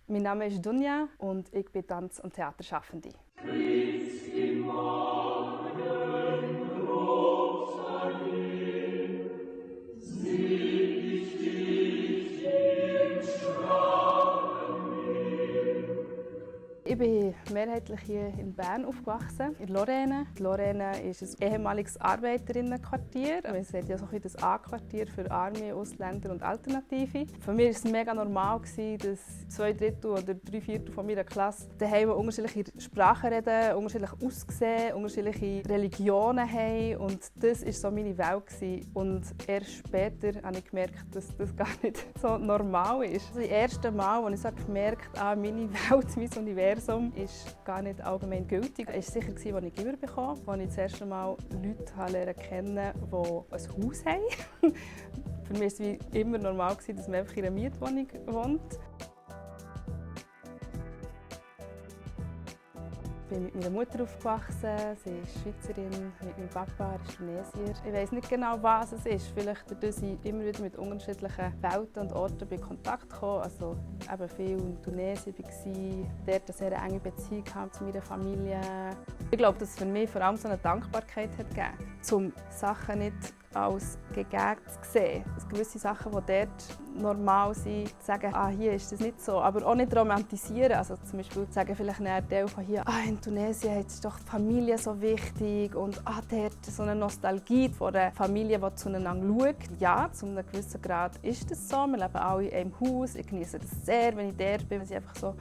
Mein Name ist Dunja und ich bin Tanz- und Theaterschaffende. Ich bin mehrheitlich hier in Bern aufgewachsen, in Lorraine. Lorraine ist ein ehemaliges Arbeiterinnenquartier. Man sagt ja so ein das A-Quartier für Arme, Ausländer und Alternative. Für mich war es mega normal, dass 2/3 oder 3/4 von meiner Klasse daheim unterschiedliche Sprachen reden, unterschiedlich aussehen, unterschiedliche Religionen haben. Und das war so meine Welt. Und erst später habe ich gemerkt, dass das gar nicht so normal ist. Das erste Mal, als ich so gemerkt habe, meine Welt, mein Universum, ist gar nicht allgemein gültig. Es war sicher, als ich Kinder bekam, als ich das erste Mal Leute kennengelernt habe, die ein Haus haben. Für mich war es wie immer normal, dass man einfach in einer Mietwohnung wohnt. Ich bin mit meiner Mutter aufgewachsen, sie ist Schweizerin, mit meinem Papa, er ist Tunesier. Ich weiss nicht genau, was es ist. Vielleicht dadurch, dass ich immer wieder mit unterschiedlichen Welten und Orten in Kontakt kam. Also eben viel in Tunesien war, dort eine sehr enge Beziehung zu meiner Familie. Ich glaube, dass es für mich vor allem so eine Dankbarkeit hat gegeben, um Sachen nicht als gegeben zu sehen. Dass gewisse Sachen, die dort normal sind, zu sagen, hier ist das nicht so, aber auch nicht romantisieren. Also zum Beispiel sagen vielleicht ein Teil von hier, in Tunesien ist doch die Familie so wichtig und dort so eine Nostalgie von einer Familie, die zueinander schaut. Ja, zu einem gewissen Grad ist das so. Wir leben alle in einem Haus. Ich genieße das sehr, wenn ich dort bin, wenn ich einfach so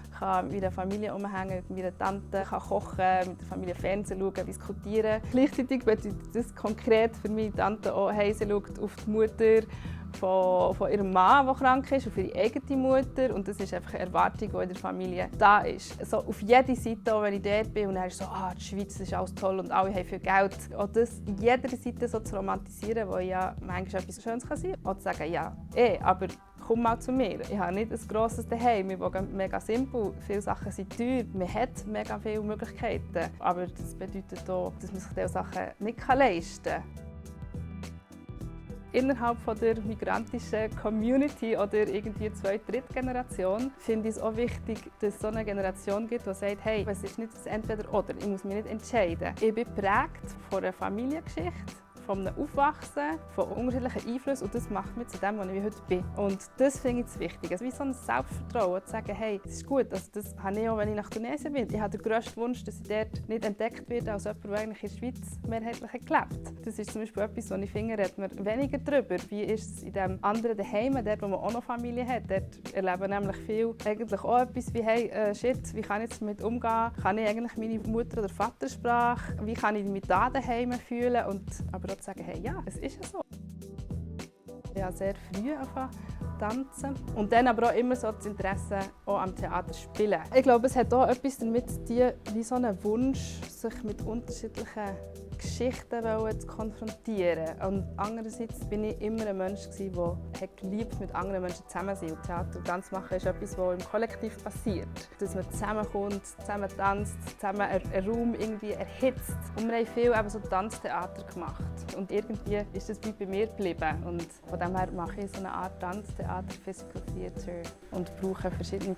mit der Familie umhängen, mit meiner Tante kochen, mit der Familie Fernsehen schauen, diskutieren. Gleichzeitig bedeutet das konkret für meine Tante auch, hey, sie schaut auf die Mutter von ihrem Mann, der krank ist, auf ihre eigene Mutter. Und das ist einfach eine Erwartung, die in der Familie da ist. Also auf jeder Seite, auch wenn ich dort bin, und dann ist so, die Schweiz ist alles toll und alle haben viel Geld. Auch das in jeder Seite so zu romantisieren, wo ja manchmal etwas Schönes kann sein kann. Auch zu sagen, ja, aber komm mal zu mir. Ich habe nicht ein grosses Zuhause. Wir wohnen mega simpel. Viele Sachen sind teuer. Man hat mega viele Möglichkeiten. Aber das bedeutet auch, dass man sich diese Sachen nicht leisten kann. Innerhalb der migrantischen Community oder irgendwie 2., 3. Generation finde ich es auch wichtig, dass es so eine Generation gibt, die sagt, hey, es ist nicht das Entweder-Oder, ich muss mich nicht entscheiden. Ich bin geprägt von einer Familiengeschichte, von einem Aufwachsen, von unterschiedlichen Einflüssen und das macht mich zu dem, was ich heute bin. Und das finde ich das Wichtige. Also wie so ein Selbstvertrauen, zu sagen, hey, das ist gut. Also das habe ich auch, wenn ich nach Tunesien bin. Ich habe den grössten Wunsch, dass ich dort nicht entdeckt werde als jemand, der eigentlich in der Schweiz mehrheitlich gelebt hat. Das ist zum Beispiel etwas, wo ich finde, redet man weniger darüber. Wie ist es in dem anderen Daheim, dort wo man auch noch Familie hat. Dort erleben nämlich viele eigentlich auch etwas wie, hey, shit, wie kann ich jetzt damit umgehen? Kann ich eigentlich meine Mutter- oder Vatersprache? Wie kann ich mich da daheim fühlen? Aber zu sagen, hey, ja, es ist ja so. Ich habe sehr früh angefangen zu tanzen und dann aber auch immer so das Interesse auch am Theater spielen. Ich glaube, es hat auch etwas damit zu tun, wie so ein Wunsch, sich mit unterschiedlichen Geschichten zu konfrontieren. Und andererseits bin ich immer ein Mensch, der geliebt mit anderen Menschen zusammen sein. Und Theater und Tanz machen ist etwas, was im Kollektiv passiert. Dass man zusammenkommt, zusammen tanzt, zusammen einen Raum irgendwie erhitzt. Und wir haben viel eben so Tanztheater gemacht. Und irgendwie ist das bei mir geblieben. Und von dem her mache ich so eine Art Tanztheater, Physical Theater und brauche verschiedene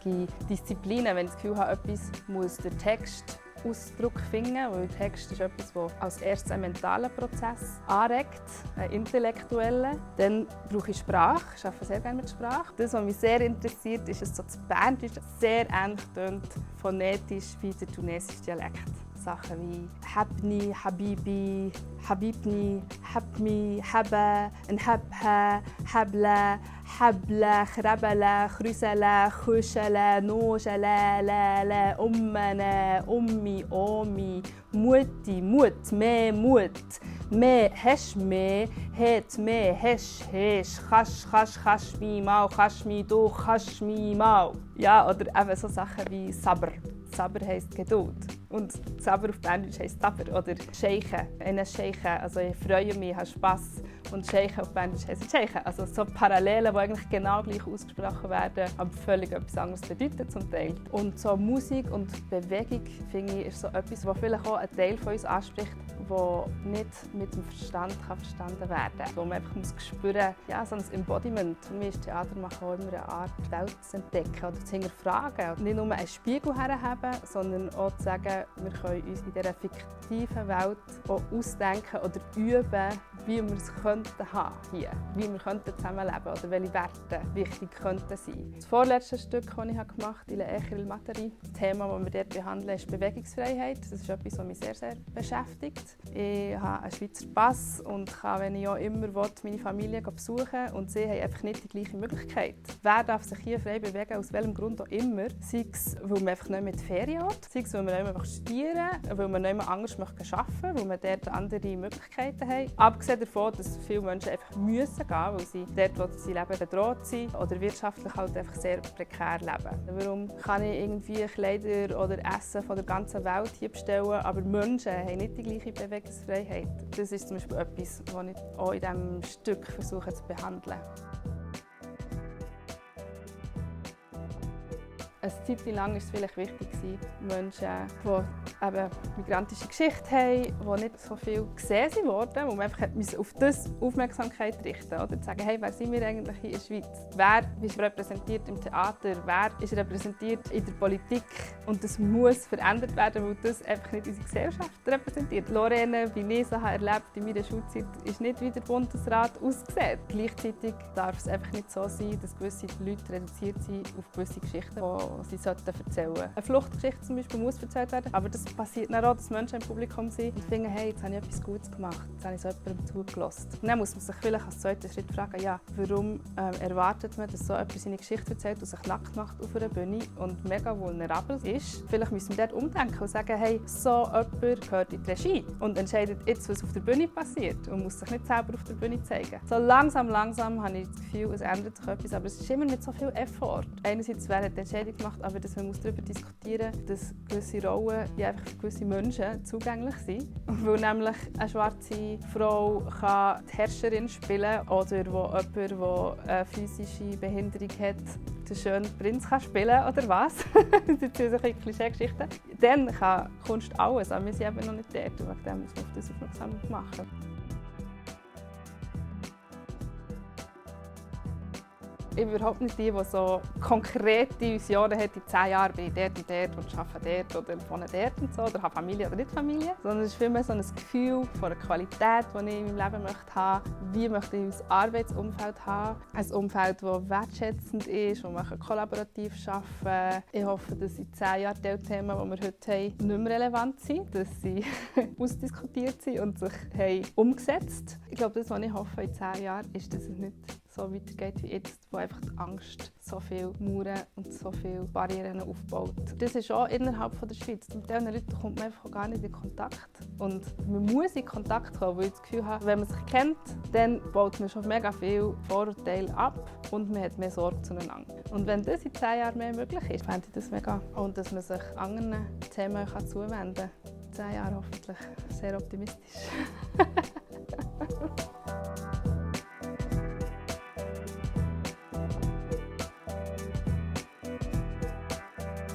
Disziplinen. Wenn ich das Gefühl habe, etwas muss der Text Ausdruck finden, weil der Text ist etwas, das als erstes einen mentalen Prozess anregt, einen intellektuellen. Dann brauche ich Sprache, ich arbeite sehr gerne mit Sprache. Das, was mich sehr interessiert, ist, dass so das Berndeutsch sehr ähnlich tönt, phonetisch wie der tunesische Dialekt. Sachen wie Habni, Habibi, Habibni, Habmi, Haba, Nhabha, Habla, Habla, Khrabala, Khrusala, Khushala, Nojala, La, Ummana, Ummi, Omi, Mutti, Mut, Me, Hesh, Me, Het, Me, Hesh, Chashmi, Mau, Chashmi, Do, Chashmi, Mau. Ja, oder eben so Sachen wie Sabr. Sabr heisst Geduld. Und Sabr auf Berndeutsch heisst Sabr oder Scheichen. Also ich freue mich, habe Spass Und Scheichen auf Berndeutsch heisst Scheichen. Also so Parallelen, die eigentlich genau gleich ausgesprochen werden, aber völlig etwas anderes bedeuten zum Teil. Und so Musik und Bewegung, finde ich, ist so etwas, was vielleicht auch einen Teil von uns anspricht, das nicht mit dem Verstand verstanden werden kann. Wo man einfach spüren muss, ja, so ein Embodiment. Für mich ist Theater machen auch immer eine Art, die Welt zu entdecken oder zu hinterfragen. Und nicht nur einen Spiegel herzuheben, sondern auch zu sagen, wir können uns in dieser fiktiven Welt auch ausdenken oder üben, wie wir es könnten haben hier, wie wir könnten zusammenleben oder welche Werte wichtig könnten sein. Das vorletzte Stück, das ich gemacht habe, «Il Echir il Materi», das Thema, das wir dort behandeln, ist Bewegungsfreiheit. Das ist etwas, was mich sehr, sehr beschäftigt. Ich habe einen Schweizer Pass und kann, wenn ich auch immer will, meine Familie besuchen und sie haben einfach nicht die gleiche Möglichkeit. Wer darf sich hier frei bewegen, aus welchem Grund auch immer, sei es, weil man einfach nicht mehr in die Ferien hat, sei es, weil man nicht mehr studieren möchte, weil man nicht mehr anders arbeiten möchte, weil man dort andere Möglichkeiten hat. Abgesehen davon, dass viele Menschen einfach müssen gehen, weil sie dort, wo sie leben, bedroht sind oder wirtschaftlich halt einfach sehr prekär leben. Warum kann ich irgendwie Kleider oder Essen von der ganzen Welt hier bestellen, aber Menschen haben nicht die gleiche Bewegungsfreiheit? Das ist zum Beispiel etwas, was ich auch in diesem Stück versuche zu behandeln. Eine Zeit lang war es vielleicht wichtig, Menschen, die eben migrantische Geschichte haben, die nicht so viel gesehen wurden, wo man einfach auf das Aufmerksamkeit richten musste. Oder sagen, hey, wer sind wir eigentlich hier in der Schweiz? Wer ist repräsentiert im Theater? Wer ist repräsentiert in der Politik? Und das muss verändert werden, weil das einfach nicht unsere Gesellschaft repräsentiert. Lorraine, wie ich es erlebt in meiner Schulzeit, ist nicht wie der Bundesrat aussieht. Gleichzeitig darf es einfach nicht so sein, dass gewisse Leute reduziert sind auf gewisse Geschichten, die sie erzählen sollten. Eine Fluchtgeschichte zum Beispiel muss erzählt werden, aber das passiert dann auch, dass Menschen im Publikum sind und finden, hey, jetzt habe ich etwas Gutes gemacht, jetzt habe ich so jemandem zugelassen. Und dann muss man sich vielleicht als zweiten Schritt fragen, ja, warum erwartet man, dass so jemand seine Geschichte erzählt und sich nackt macht auf einer Bühne und mega vulnerabel ist. Vielleicht müssen wir dort umdenken und sagen, hey, so jemand gehört in die Regie und entscheidet jetzt, was auf der Bühne passiert und muss sich nicht selber auf der Bühne zeigen. So langsam habe ich das Gefühl, es ändert sich etwas, aber es ist immer mit so viel Effort. Einerseits, wer hat die Entscheidung gemacht, aber dass man darüber diskutieren muss, dass gewisse Rollen ja einfach für gewisse Menschen zugänglich sind. Weil nämlich eine schwarze Frau kann die Herrscherin spielen oder wo jemand, der eine physische Behinderung hat, den schönen Prinz kann spielen oder was? Das sind solche Klischee-Geschichten. Dann kann Kunst alles, aber wir sind eben noch nicht dort und wegen dem muss man auf das aufmerksam machen. Ich bin überhaupt nicht die so konkrete Visionen hat, in 10 Jahren bin ich dort und dort und arbeite dort oder wohne dort und so, oder habe Familie oder nicht Familie. Sondern es ist vielmehr so ein Gefühl von der Qualität, die ich in meinem Leben möchte haben. Wie möchte ich ein Arbeitsumfeld haben? Ein Umfeld, das wertschätzend ist, wo man kollaborativ arbeiten kann. Ich hoffe, dass in 10 Jahren die Themen, die wir heute haben, nicht mehr relevant sind, dass sie ausdiskutiert sind und sich umgesetzt haben. Ich glaube, das, was ich hoffe in 10 Jahren, ist, dass es nicht so weitergeht wie jetzt, wo einfach die Angst so viele Mauern und so viele Barrieren aufbaut. Das ist auch innerhalb der Schweiz. Mit diesen Leuten kommt man einfach gar nicht in Kontakt. Und man muss in Kontakt kommen, weil ich das Gefühl habe, wenn man sich kennt, dann baut man schon mega viele Vorurteile ab und man hat mehr Sorge zueinander. Und wenn das in 10 Jahren mehr möglich ist, fände ich das mega. Und dass man sich anderen Themen zuwenden kann. 10 Jahre hoffentlich sehr optimistisch.